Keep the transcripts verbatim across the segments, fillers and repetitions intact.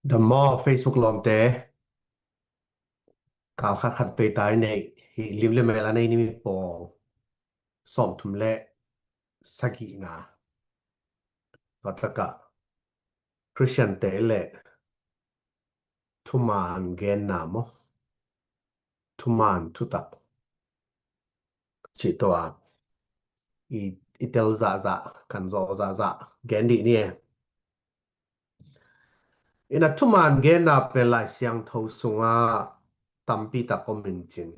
Dam maw, Facebook lawmte, kal khat khat vei ta i neih hi. Lim le mel a nei ni mi pawl sawmthum le sagihna, tua takah Khristiante le thuman genna maw, thuman thutak cih tua i, i tel zahzah, kan zawh zahzah gen dih ni e. Ina thuman genna pen Lai Siangtho sungah tampi tak om in cin,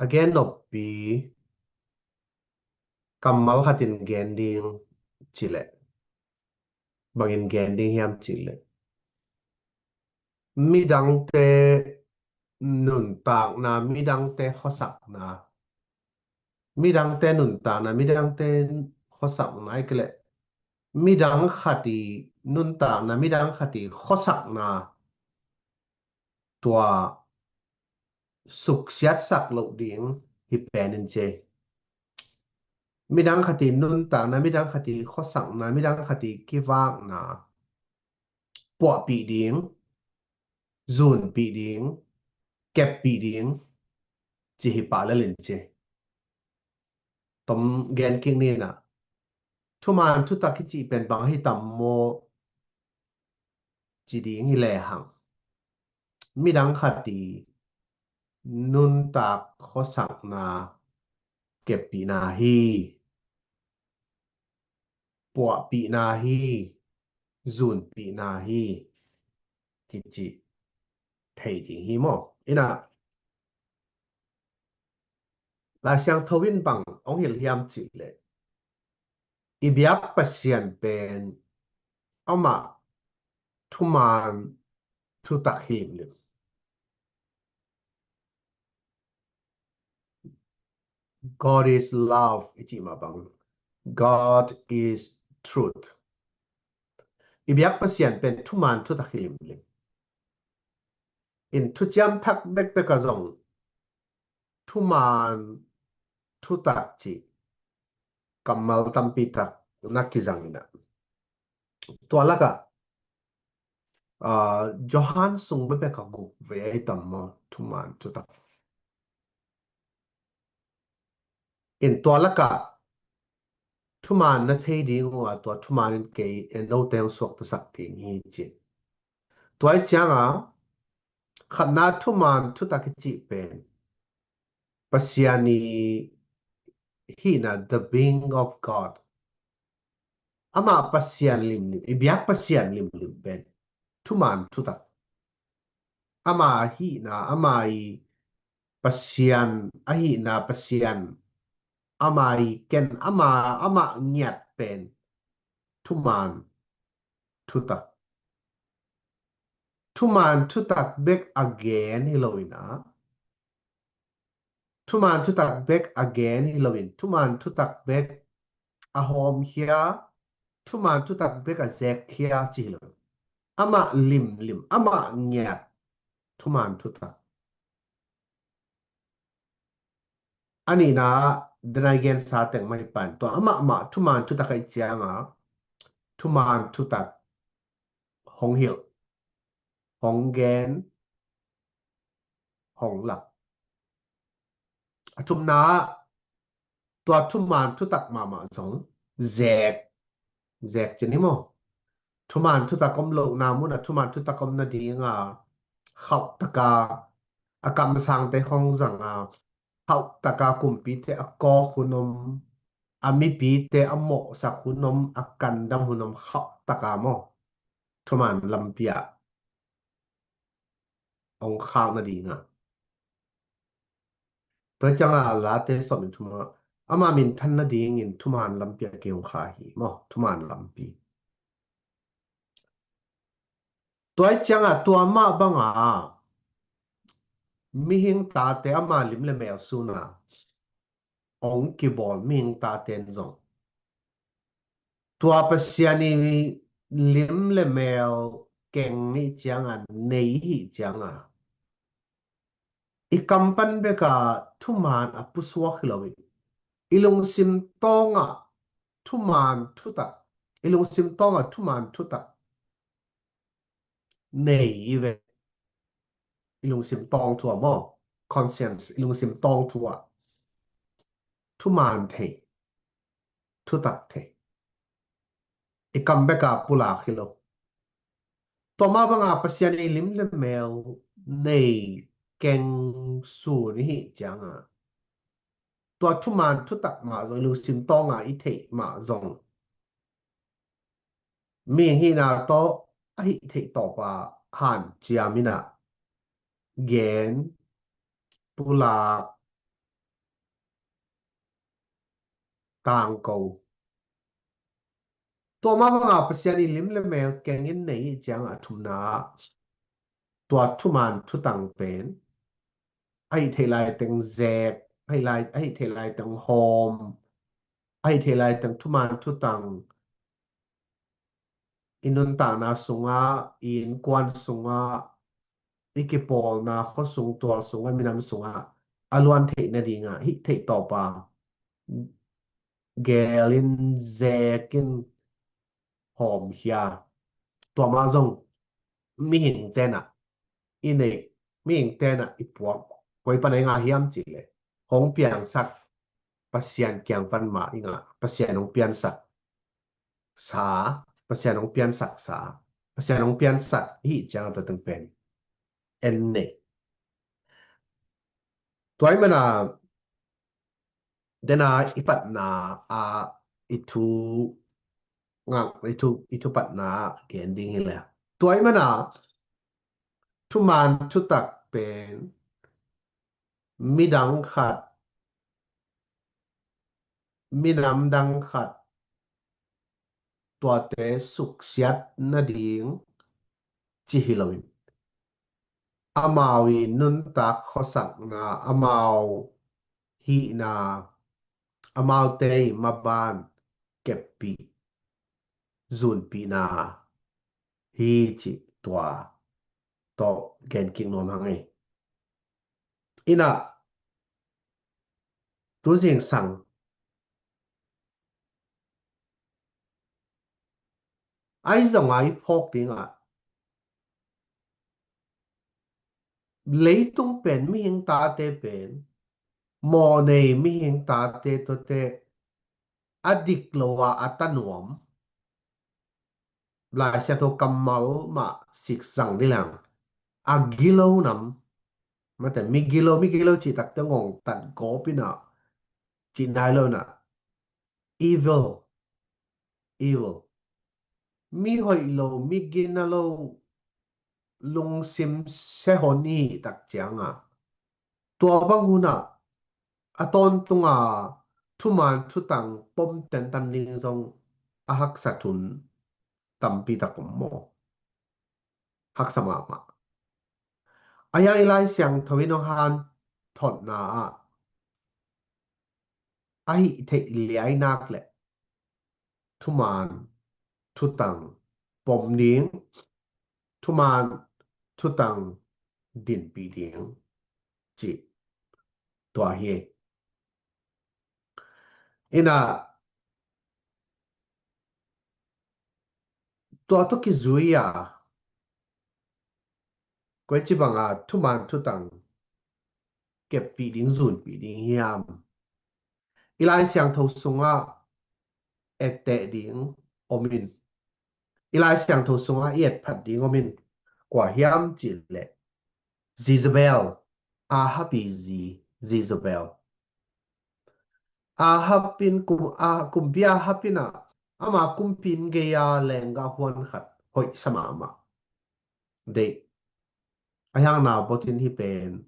a gen noppi kammal khatin gen ding cileh, bangin gen ding hiam cileh, midangte nuntakna, midangte khuasakna, midangte nuntakna, midangte khuasakna, ahih kei leh midang khat i nuntakna, midang khat i khuasakna, tua suksiatsak loh ding hi pen in ci. Midang khat i nuntakna, midang khat i khuasakna, midang khat i kivakna puahpih ding, zunpih ding, keppih ding ci hi pah lel in ci. Tom gen kik ni. Ina thuman thutak kici pen bang hi tam maw ci ding hi lehang, midang khat i nuntak khuasakna keppihna hi, puahpihna hi, zunpihna hi, kici thei ding hi maw. Ina Lai Siangtho in bang hong hilh hiam cileh, i biak Pasian pen amah thuman thutak hi limlim. God is love i cih mah bang, God is truth. I biak Pasian pen thuman thutak hi limlim. In thuciam thak bekbek a zong thuman thutak cih kammal tampi tak na kizang ina, tua lakah Johan sung bekbek a guk vei ahi tam maw thuman thutak. In tua lakah thuman na thei ding uh a, tua thuman in kei note hong suaktasak ding hi ci. Tua i cianga khatna thuman thutak i cih pen Pasian i hihna, the being of God. Amah Pasian limlim, i biak Pasian limlim pen thuman thutak. Ama hihna, ama i Pasian, a hihna Pasian, ama i ken, ama, ama ngiat pen thuman thutak. Thuman thutak bek a gen hi lo ina, thuman thutak bek a gen hi loin, thuman thutak bek a hawmkhia, thuman thutak bek a zekkhia ci hi lo. Amah limlim, amah ngiat thuman thutak. A nihna, denai gensa teng mah hi pan, tua amah mah thuman thutak ahi cianga thuman thutak hong hilh, hong gen, hong lak. A thumna, tua thuman thutak mahmah zong zek, zek ci ni maw. Thuman thutak om lohna munah thuman thutak om nadinga khauhtaka a kamsangte hong zanga, khauhtaka kumpite a kawk hun om, a mipite a mawhsak hun om, a kandam hun om, khauhtaka maw thuman lampi ah hong khak nadinga. Tua cianga Late sawm in thuma, ama minthan nadingin thuman lampi ah kei hong kha hi maw, thuman lampi. Tua cianga tua mah banga mihing tate ama lim le mel suna hong kibawl mihing taten zong tua Pasian i lim le mel keng nih cianga, nei hih cianga, i kam pan beka thuman a pusuak hi loin, i lungsim tawngah thuman thutak, i lungsim tawngah thuman thutak nei i ve. I lungsim tawngthu ah maw, conscience, i lungsim tawngthu ah thuman thei, thutak thei, i kam bek a pulak hi lo. Tua mah banga Pasian i lim le mel nei keng sun i hih cianga, tua thuman thutak mah zong, i lungsim tawnga i theih mah zong, mihing hihna tawh a hih theih tawpa hanciam in ah, gen, pulak, tangko. Tua mah banga Pasian i lim le mel keng in nei i cianga, a thumna ah tua thuman thutang pen, a hih theih laiteng zek, a hih lai, a hih theih laiteng hawm, a hih theih laiteng thuman thutang, i nuntakna sungah, i innkuan sungah, i kipawlna khuasung tual sungah, minam sungah a luan theih nadingah hih theih tawpa gelin, zekin, hawmkhia. Tua mah zong mihing tenah i neih, mihing tenah i puak, koi pana i ngah hiam cih leh, hong piangsak Pasian kiang pan mah i ngah, Pasian hong piansak sa, Pasian hong piansak sa, Pasian hong piansak i hih ciang a, tua teng pen en nei. Tua ahih mana, dena i patna ah i thu ngak, i thu, i thu patna ah gen ding hi leh, tua ahih mana thuman thutak pen midang khat, minam dang khat, tuate suksiat nading ci hi loin, amau i nuntak khuasakna, amau hihna, amaute i maban keppih, zunpihna hi cih tua tawh gen kik nuam hang ei. Inah, tu zingsang, ahi zongah i phawk dingah, leitung pen, mihing tate pen, mawhnei mihing tate tuate a dik lo a, a ta nuam, Lai Siangtho kammal mah sik zang ni leng, a gilo nam, mate, mi gilo, mi gilo cih takte ngongtat gawp inah, cih nai lo inah, evil, evil, mi hoih lo, mi gina lo, lungsim sehon i hih tak cianga, tua bang hunah a tawntunga thuman thutang pom tentan ding zong a haksat hun tampi tak om maw? Haksa mahmah. A hiang i Lai Siangtho in hong hanthotna ah, a hih theih liainak le thuman thutang pom ding, thuman thutang dinpih ding cih tua hi. Inah, tua tawh kizui a, koici banga thuman thutang keppih ding, zunpih ding hiam? I Lai Siangtho sungah etteh ding om in, i Lai Siangtho sungah i etphat ding om in, kua hiam cih leh Jezebel, Ahab i zi Jezebel. Ahab in kum, a, kumpi Ahab inah, ama kumpi in gei-a lenggah huan khat hoihsa mahmah. Deih, a hiang Naboth in hih pen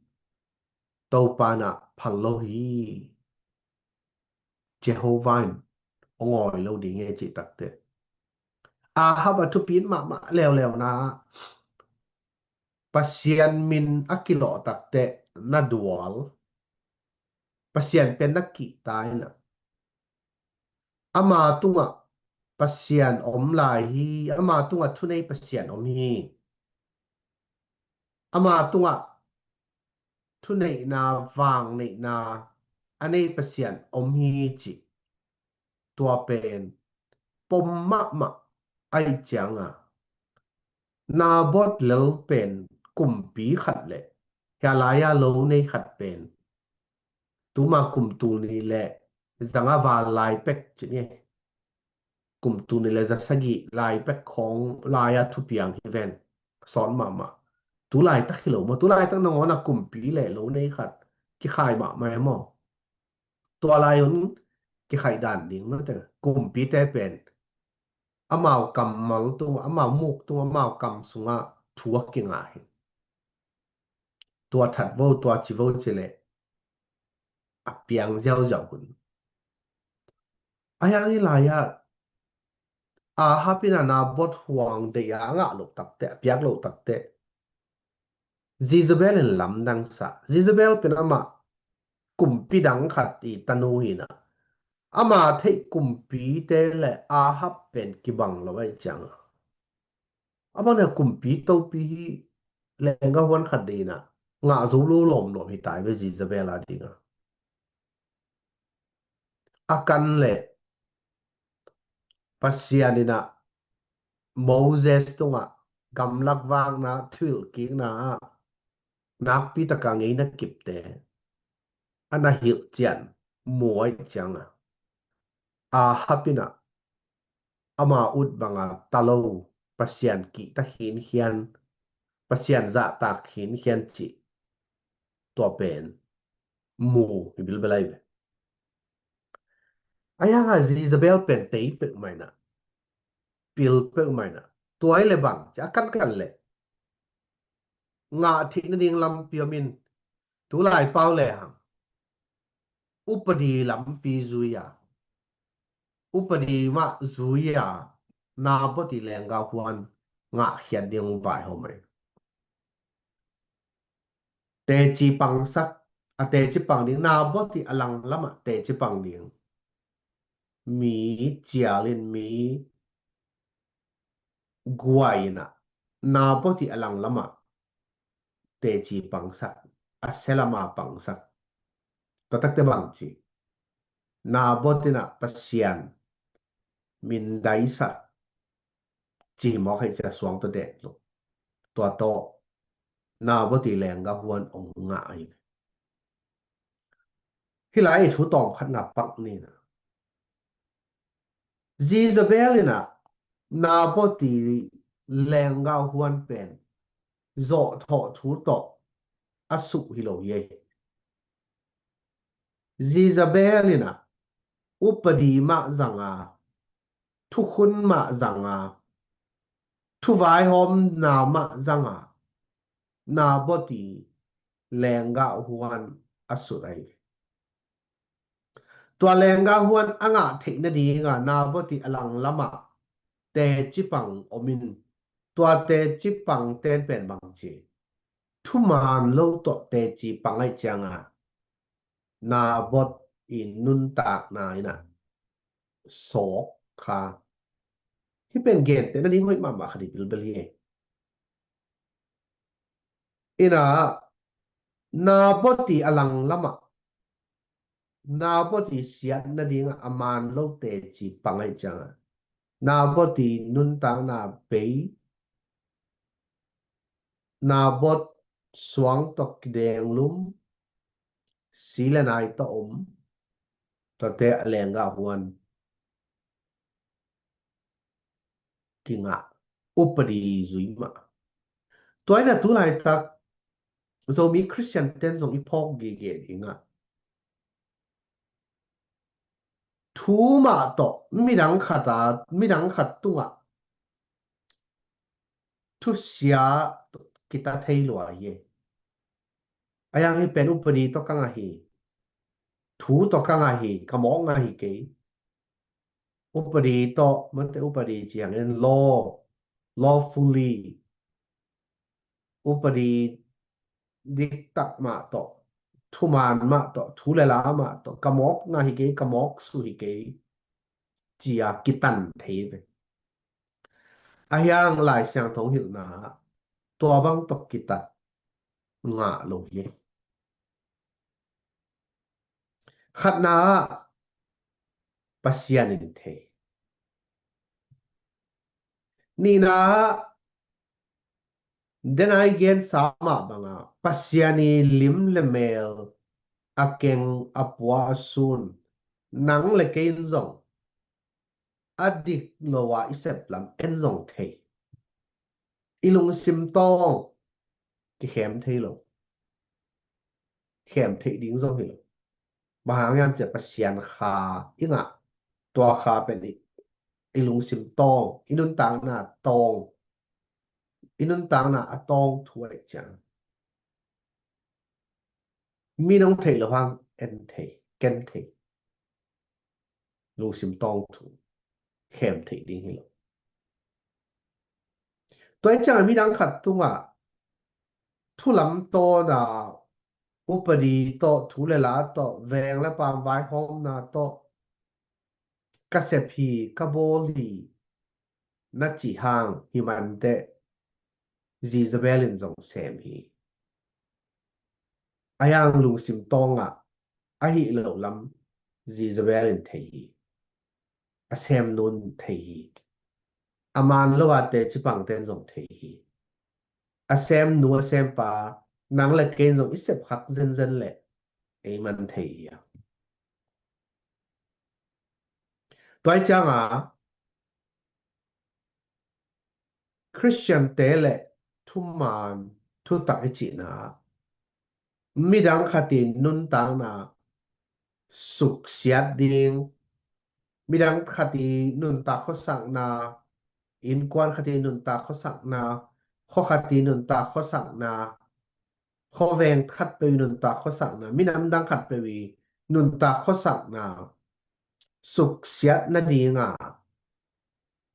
Topa inah phal lo hi, Jehovah in hong awi lo ding hi cih takte, Ahab a thupi in mahmah leuleu na, Pasian min a kilawh takte na dual, Pasian pen na kihta inah, ama tungah Pasian om lai hi, ama tungah thunei Pasian om hi, ama tungah thuneihna, vangneihna a nei Pasian om hi cih, tua pen pom mahmah ahih cianga, Naboth lel pen kumpi khat le hia lai-a lo nei khat pen tuma kum tul nih le zanga val lai pek ci ni. Kum tul nih le za sagih lai pek khawng lai-a thupiang hi ven. Sawt mahmah. Tu laitak hi lo maw, tu laitak nangawn a kumpi le lo nei khat kikhai mahmah hi maw? Tua lai hun kikhai dan ding mate. Kumpite pen amau kammal tung, amau muk tung, amau kam sungah thu a kingah hi. Tua that vo, tua ci vo ci le a piang ziauziau hun. A hiang hi lai-ah Ahab in a Naboth huang deih a ngah loh takteh, a piak loh takteh Jezebel in lamdang sa. Jezebel pen amah kumpi dang khat i tanu hi na, ama theih kumpite le Ahab pen kibang lo ahi ciang a, amah na kumpi topi hi, lenggah huan khat dei na ngah zo lo lawmlawm hi tai ve Jezebel a ding a. A kan le Pasian in a Moses tungah gamlak vakna thuhilh kikna ah nakpi taka ngeina kipte a na hilh cian muai ciang a, Ahab in a ama ut banga ta lo, Pasian kihta khinkhian, Pasian zahtak khinkhian cih tua pen mu hi bilbel ahi ve. A hiang a Jezebel pen tei peuhmah in a, pil peuhmah in a, tua hi le bang ci a kankan le ngah theih nading lampi om in, tu lai pau le hang upadi lampi zui a, upadi mah zui a, Naboth i lenggah huan ngahkhiat ding hong vaihawm ahi. Teci pangsak, a teci pang ding, Naboth i a langlamah teci pang ding. Mi cialin, mi guai in a, Naboth i a langlamah teci pangsak, a selama pangsak. Tua takte bang ci, Naboth in a Pasian mindaisak ci mawk hei cia suang tawh dek lo. Tua tawh Naboth i lenggah huan ong ngah ahi. Hih lai ei thu tawm khat ngah pak ni na. Jezebel in a Naboth i lenggah huan pen zawhthawh thu tawh a suh hi lo hi ei. Jezebel in a upadi mah zanga, thukhun mah zanga, thuvaihawmna mah zanga, Naboth i lenggah huan a sut ahi. Tua lenggah huan a ngah theih nadinga Naboth i a langlamah teci pang om in, tua teci pang ten pen bang ci, thuman lo tawh teci pang ahi cianga Naboth i nuntakna in a sawk kha. Hih pen gentehna ding hoih mahmah khat i bilbel hi. In a Naboth i a langlamah Naboth i siat nadinga a man lo teci pang ahi cianga Naboth i nuntakna bei, Naboth suang tawh kidenglum, si le nai tawh om, tuate a lenggah huan kingah, upadi zui mah. Tua in a tu laitak Zomi Khristian ten zong i phawk gige dingah thu mah tawh midang khat a, midang khat tungah thusia kita thei lua hi. A hiang hih pen upadi tawh ka ngah hi. Thu tawh ka ngah hi, ka mawk ngah hi kei. Upadi tawh, mate upadi ci hangin law, lawfully. Upadi diktak mah tawh, thuman mah tawh, thu le la mah tawh, ka mawk ngah hi kei, ka mawk suh hi kei, ci-a kitan thei ve. A hiang Lai Siangtho hilhna tua bang tawh kitat ngah lo hi. Khatna ah Pasian in thei. Nihna ah Denai gensa mah banga Pasian i lim le mel a keng a pua a sun nang le kei in zong a dik lo a i sep lam en zong thei. I lungsim tawng kikhem thei lo. Khem theih ding zong hi lo. Bang hang hiam cia Pasian kha i ngah, tua kha pen i, i lungsim tawng, i nuntakna tawng, i nuntakna a tawng thu ahi ciang. Mi nong theih lo hang en thei, ken thei. Lungsim tawng thu khem theih ding hi lo. Tua hi ciang midang khat tungah thulam tawna upadi tawh, thu le la tawh, veng le paam vaihawmna tawh ka sep hi, ka bawl hi na ci hang hi manteh Jezebel in zong sem hi. A hiang lungsim tawngah a hih loh lam Jezebel in thei hi. A sem nun thei hi. A man lo a teci pangten zong thei hi. A sem nu a sem pa nang le kei in zong i sep khak zenzen leh ei man thei hi a. Tua hi cianga Khristiante le thuman thutak i cihna midang khat i nuntakna suksiat ding, midang khat i nuntak khuasakna, innkuan khat i nuntak khuasakna, khua khat i nuntak khuasakna, khuaveng khat peuh i nuntak khuasakna, minam dang khat peuh i nuntak khuasakna suksiat nadinga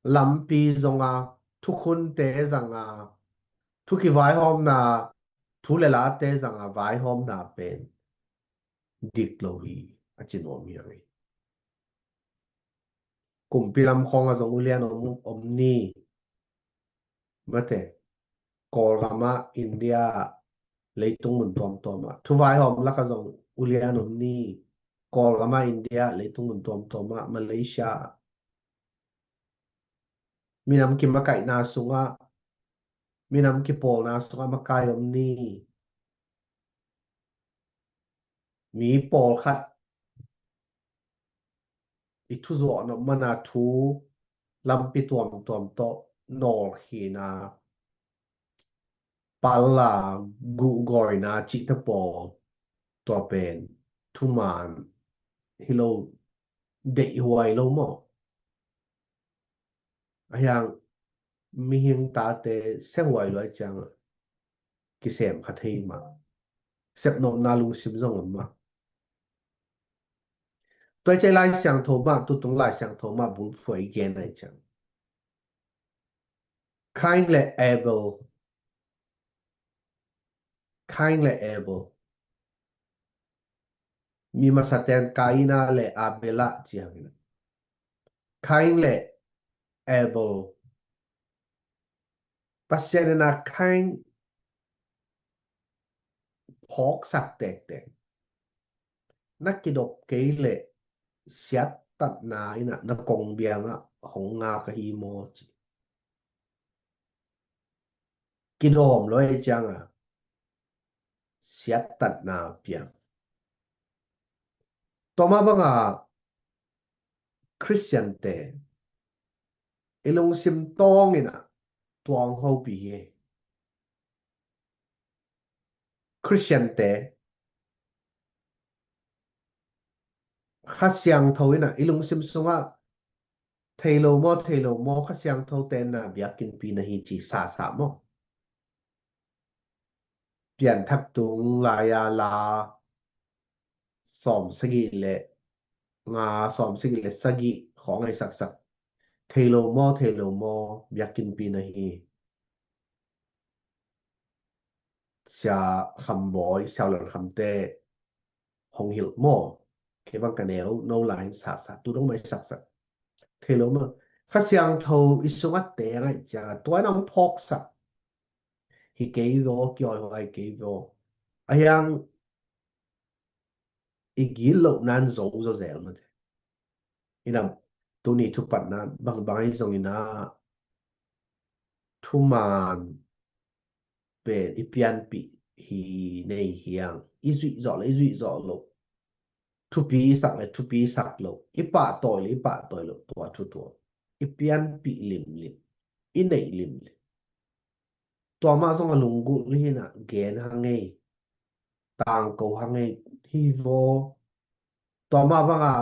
lampi zonga, thukhunte zanga, thu kivaihawmna, thu le late zanga vaihawmna pen dik lo hi, a ci nuam hi ang hi. Kumpi lam khawngah zong ulian om, om ni. Mate, Kawlgamah, India, leitung mun tuamtuamah. Thuvaihawm lakah zong ulian om ni. Kawlgamah, India, leitung mun tuamtuamah, Malaysia. Minam kimakaihna sungah, minam kipawlna sungah makai om ni. Mi pawlkhat i thuzuakna mana thu lampi tuamtuam tawh nawlkhina, palla, guhgawina cihte pawl tua pen thuman hi lo, deihhuai lo maw? A hiang mihing tate siahuai luai ciang kisem kha thei mah. Sepnopna lungsim zong om mah. Tua i cai Lai Siangtho mah, tutung Lai Siangtho mah bulphuai i gen ai ciang Kain le Abel. Kain le Abel. Mi masaten Kaina le Abela ciangin Kain le Abel. Pasian in a Kain phawksak tektek. Na kidop kei leh siattatna in a na kong biangah hong ngak ahi maw ci. Kidawm lo ei cianga siattatna piang. Tua mah banga Khristiante i lungsim tawngin a tuang hopi hi. Khristiante Kha Siangtho in a i lungsim sungah thei lo maw, thei lo maw, Kha Siangtho tenna biakinnpi na hi ci sasa maw? Pianthak tung lai-a la sawm sagih le nga, sawm sagih le sagih khawng ai saksak. Thei lo maw, thei lo maw, biakinnpi na hi. Sia Kham Bawi, Sia Lan Kham te hong hilh maw? Kei bang ka neu no lai sasa, tu dong mai saksak. Thei lo maw? Kha Siangtho i sungah teng ai cianga tua in a hong phawksak hi kei vaw, kiawihuai kei vaw. A hiang i gitlohna in zo zawzel mate. Inam tuni thupatna bangbang ahi zongin a thuman pen i pianpih hi nei hiang. I zuih zawh le i zuih zawh loh, thupi i sak le thupi i sak loh, i pahtawi le i pahtawi loh, tua thu tuam. I pianpih limlim, i neih limlim. Tua mah zong a lunggulh hi na, gen hang ei, tangko hang ei, hi vaw. Tua mah banga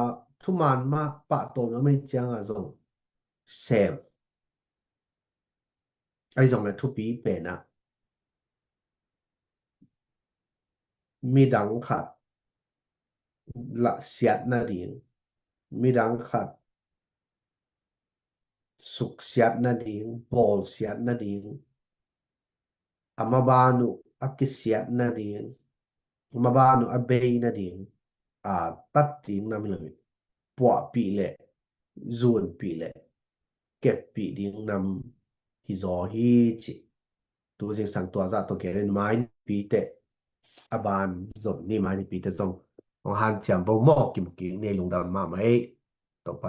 thuman mah pahtawina om ei cianga zong sem. Ahi zong le thupi pen ah midang khat lah siat nading, midang khat suksiat nading, bawlsiat nading, a maban uh a kisiat nading, a maban uh a bei nading, a tat ding nam hi lo hi. Puahpih le zunpih le keppih ding nam hi zaw hi ci. Tu zingsang tua zah tawh gen in mai nipi te, a ban zom ni mai nipi te zong hong hanciam vo maw, kimkik ni, lungdam mahmah ei. Topa